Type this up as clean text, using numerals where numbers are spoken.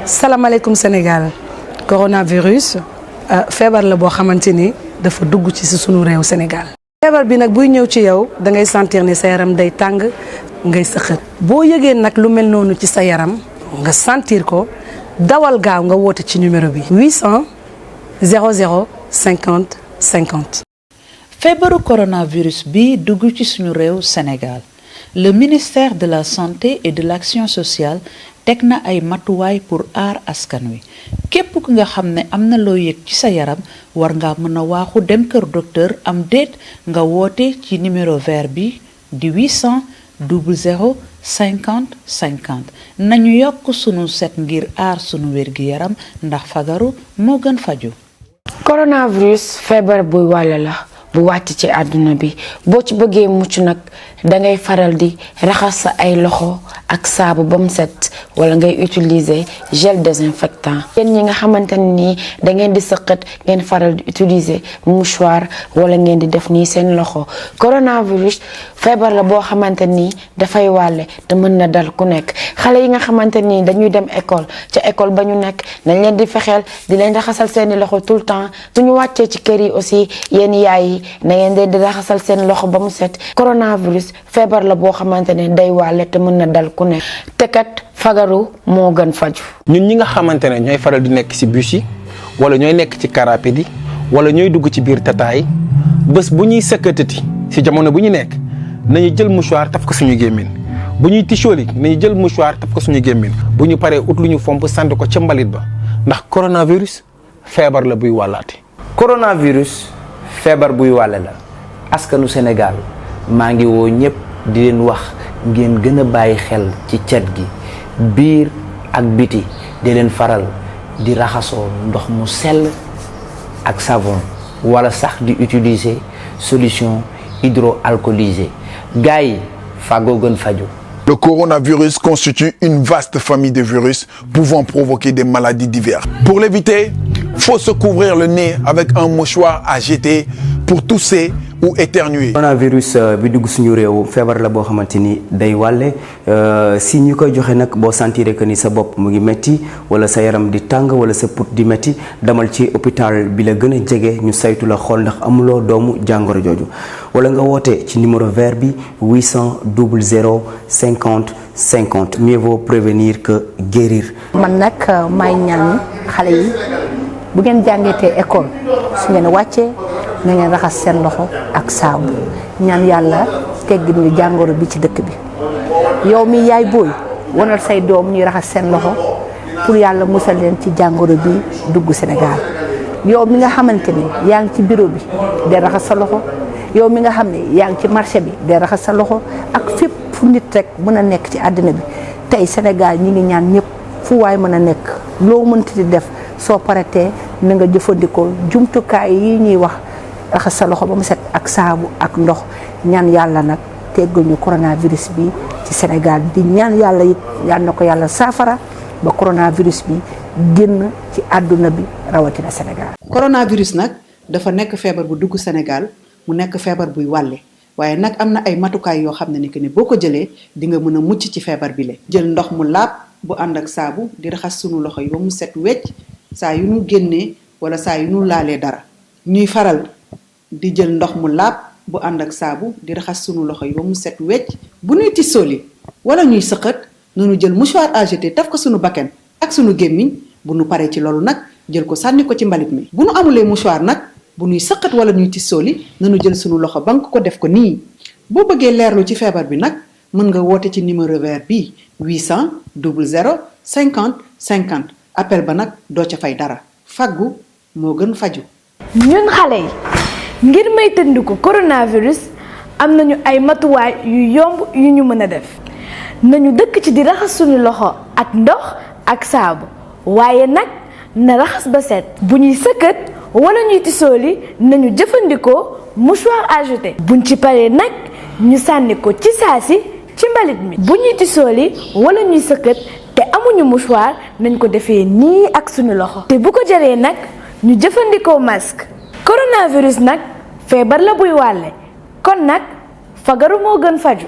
salaamaaleykum Sénégal coronavirus feebar la boo xamante ni dafa dugg ci sunu réew Sénégal. feebar bi nag buy ñëw ci yow da ngay sentir ni sa yaram day tàng ngay sëxët. boo yëgee nag lu mel noonu ci sa yaram nga sentir ko dawal gaaw nga woote ci numéro bi. 800 00 50 50. feebaru coronavirus bi dugg ci suñu réew Sénégal le ministère de la santé et de l'action sociale teg na ay matuwaay pour aar askan wi képp ku nga xam ne am na loo yëg ci sa yaram war ngaa mën a waaxu dem kër docteur am déet nga woote ci numéro vert bi di 800 00 50 50 nañu yokk sunu set ngir aar sunu wér-gi-yaram ndax fagaru moo gën faju. coronavirus feebar buy wàlle la bu wàcc ci àdduna bi boo ci bëggee mucc nag dangay faral di raxas sa ay loxo ak saabu ba mu set wala ngay utiliser gel désinfectant. yéen ñi nga xamante ne nii da ngeen di sëqat ngeen faral di utiliser mouchoir wala ngeen di def nii seen loxo. coronavirus feebar la boo xamante nii dafay wàlle te mën na dal ku nekk xale yi nga xamante nii dañuy dem école ca école ba ñu nekk nañ leen di fexeel di leen raxasal seeni loxo tout le temps suñu wàccee ci kër yi aussi yéen yaay yi na ngeen di raxasal seen loxo ba mu set. coronavirus feebar la boo xamante ne day wàlle te mën na dal ku nekk te kat fagaru moo gën faju. ñun ñi nga xamante ne ñooy faral di nekk ci bus yi wala ñooy nekk ci car rapide yi wala ñooy dugg ci biir tataay bés bu ñuy sëkkatati ci jamono bu ñu nekk nañu jël mouchoir taf ko suñu gémmiñ bu ñuy tichooli nañu jël mouchoir taf ko suñu gémmiñ bu ñu paree ut lu ñu fomp sant ko ca mbalit ba ndax coronavirus feebar la buy wàllaate. coronavirus feebar buy wàlle la askanu Sénégal maa ngi woo ñëpp di leen wax ngeen gën a bàyyi xel ci cet gi biir ak biti di leen faral di raxasoo ndox mu sell ak savon wala sax di utiliser solution hydroalcoolisée gars yi fàggoo gën faju. Le coronavirus constitue une vaste famille de virus pouvant provoquer des maladies diverses. Pour l'éviter, faut se couvrir le nez avec un mouchoir à jeter pour tousser ou éternuer. coronavirus bi dugg suñu réew feebar la boo xamante ni day wàlle si ñu koy joxe nag boo sentiree que ni sa bopp mu ngi metti wala sa yaram di tàng wala sa put di metti demal ci hôpital bi la gën a jege ñu saytu la xool ndax amuloo doomu jàngoro jooju wala nga woote ci numéro vert bi 800 00 50 50 mieux vaut prévenir que guérir. man nag may ñaan xale yi bu ngeen jàngeetee école su ngeen wàccee na ngeen raxas seen loxo ak saabu ñaan yàlla teggil ñu jàngoro bi ci dëkk bi yow mi yaay booy wanal say doom ñuy raxas seen loxo pour yàlla musal leen ci jàngoro bi dugg Sénégal yow mi nga xamante ni yaa ngi ci bureau bi de raxas sa loxo yow mi nga xam ne yaa ngi ci marché bi de raxas sa loxo ak fépp fu nit rek mën a nekk ci àddina bi tey Sénégal ñi ngi ñaan ñëpp fu waay mën a nekk loo mënti di def soo paratee na nga jëfandikoo jumtukaay yi ñuy wax raxas sa loxo ba mu set ak saabu ak ndox ñaan yàlla nag teggal ñu coronavirus bi ci Sénégal di ñaan yàlla it yal na ko yàlla saafara ba coronavirus bi génn ci àdduna bi rawatina Sénégal. coronavirus nag dafa nekk feebar bu dugg Sénégal mu nekk feebar buy wàlle waaye nag am na ay matukaay yoo xam ne ni que ni boo ko jëlee di nga mën a mucc ci feebar bi le jël ndox mu laab bu ànd ak saabu di raxas sunu loxo yi ba mu set wecc saa yu nu génnee wala saa yu nu laalee dara ñuy faral di jël ndox mu laab bu ànd ak saabu di raxas sunu loxo yi ba mu set wecc bu ñuy tissooli wala ñuy sëqat nunu jël mouchoir à jeter taf ko sunu bakken ak sunu gémmiñ bu nu paree ci loolu nag jël ko sànni ko ci mbalit mi bu nu amulee mouchoir nag bu ñuy sëqat wala ñuy tissooli nanu jël sunu loxo bank ko def ko nii boo bëggee leerlu ci feebar bi nag mën nga woote ci numéro vert bi 800 00 50 50 appel ba nag doo ca fay dara faggu moo gën faju. ñun xale yi ngir moytandiku coronavirus am nañu ay matuwaay yu yomb yu ñu mën a def nañu dëkk ci di raxas suñu loxo ak ndox ak saabu waaye nag na raxas ba set bu ñuy sëkkat wala ñuy tisooli nañu jëfandikoo mouchoir à jeter buñ ci paree nag ñu sànni ko ci saasi ci mbalit mi bu ñuy tisooli wala ñuy sëkkat te amuñu mouchoir nañ ko defee nii ak suñu loxo te bu ko jaree nag ñu jëfandikoo masque. coronavirus nag feebar la buy wàlle kon nag fagaru moo gën faju